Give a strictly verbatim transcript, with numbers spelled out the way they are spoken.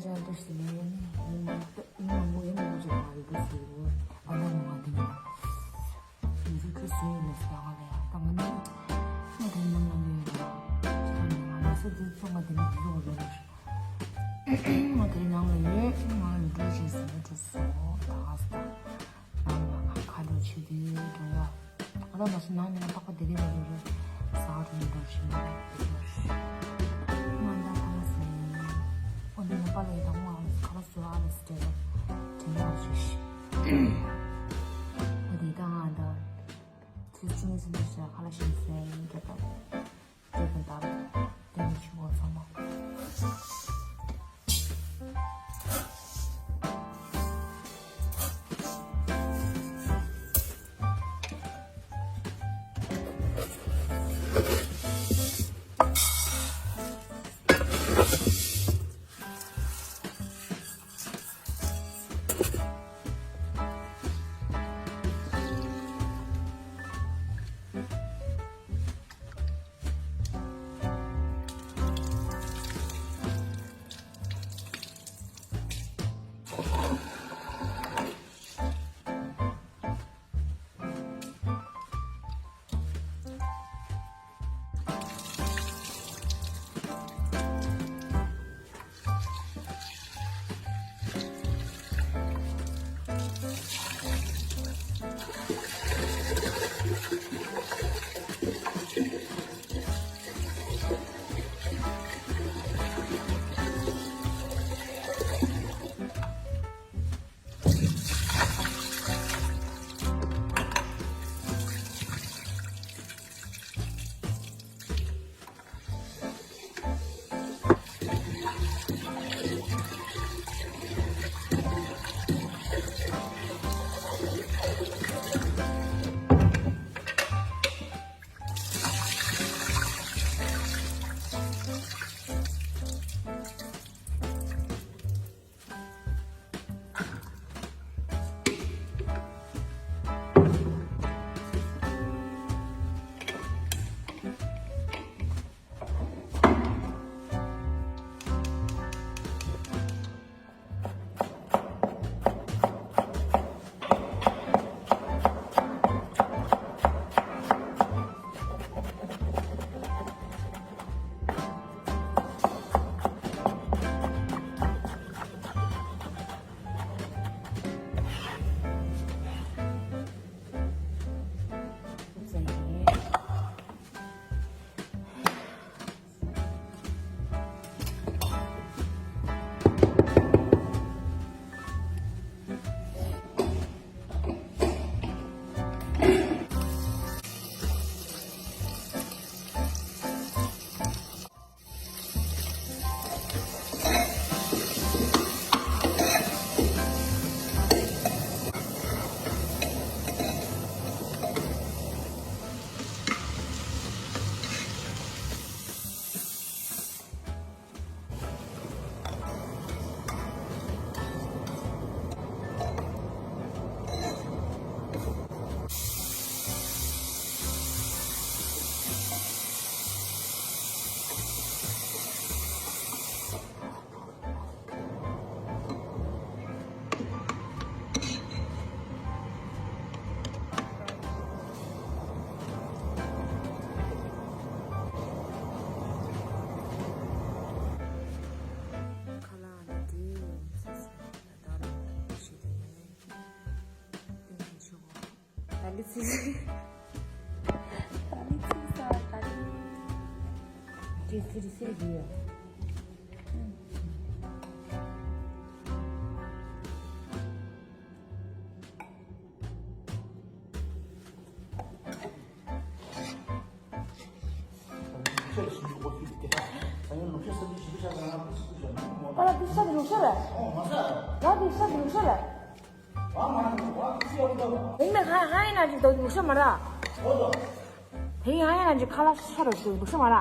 ཅག་ཏུ་ཞིག་ནས་ཡིན་མ་ཡིན་མང་པོ་ཡིན་མང་པོ་ཅིག་མ་རེད་འདུག་ཟེར་གོ། ཨ་ད་ངོ་མ་དེ་ནི་ཡིན་ཚུལ་ཁྲུས་ཟོས་ཡིན་ནས་ཟེར་ཡང་ལ་ཡང་ད་ང་ནི་ང་དེ་ནང་ལ་ཡོད་ལ་ཅི་ཐང་ནས་ང་ལ་ས་དེ་ཚོ་ང་དེ་ནི་འགྲོ་གི་རེད། ང་དེ་ནང་ལ་ཡོད། ང་ཡི་འགྲོ་ཞིག་ཟེར་ནས་ཁྲུས་ཟོས་ད་ཨ་ས་ད། ང་ལ་ཁ་ལོ་ཆུ་དེ་འགྲོ་ཡ། ང་ལ་མ་སུ་ནང་ནས་ཏག་པ་དེ་རེད་ལ་རེད་རེད། ཟ་འགྲོ་འགྲོ་ཞིག་མ་རེད། ང་ད་ཐང་ཟེར། ཨོ་འདི་ནི་པ་ལ་ཡི་དང་ང་ཁ་ལ་སུ་ཨ་ལ་སི་ཏེ་ལ་དྲན་ཡ་ཞིག་ཨོ་དེ་ད་ང་ད་ཁྱེད་ཅུང་ཟིན་ཏེ་ཤ་ཁ་ལ་ཞིག་ཟེར་ཡིན་འགྲོ་ད། དེ་དང་ལྟར་དེ་ནི་ཆུ་བོ་ཚང་མ། ད་ལི་ཚིག་ད་ལི་ཚིག་ས་ད་ལི། ཅི་ཚིག་ཟེར་གི་ཡོད། ཨ་ལ་དེ་ས་དེ་ལུགས་ཤ་རེད། ལ་དེ་ས་དེ་ལུགས་ཤ་རེད། དེ་ནི་ཧ་ཧ་ཡིན་ན་ཅིག་དོ་ལུགས་ཤ་མ་ར། དེ་ཡང་ཡིན་ན་ཅིག་ཁ་ལག་ཤ་རུ་ཞིག་ལུགས་ཤ་མ་ར།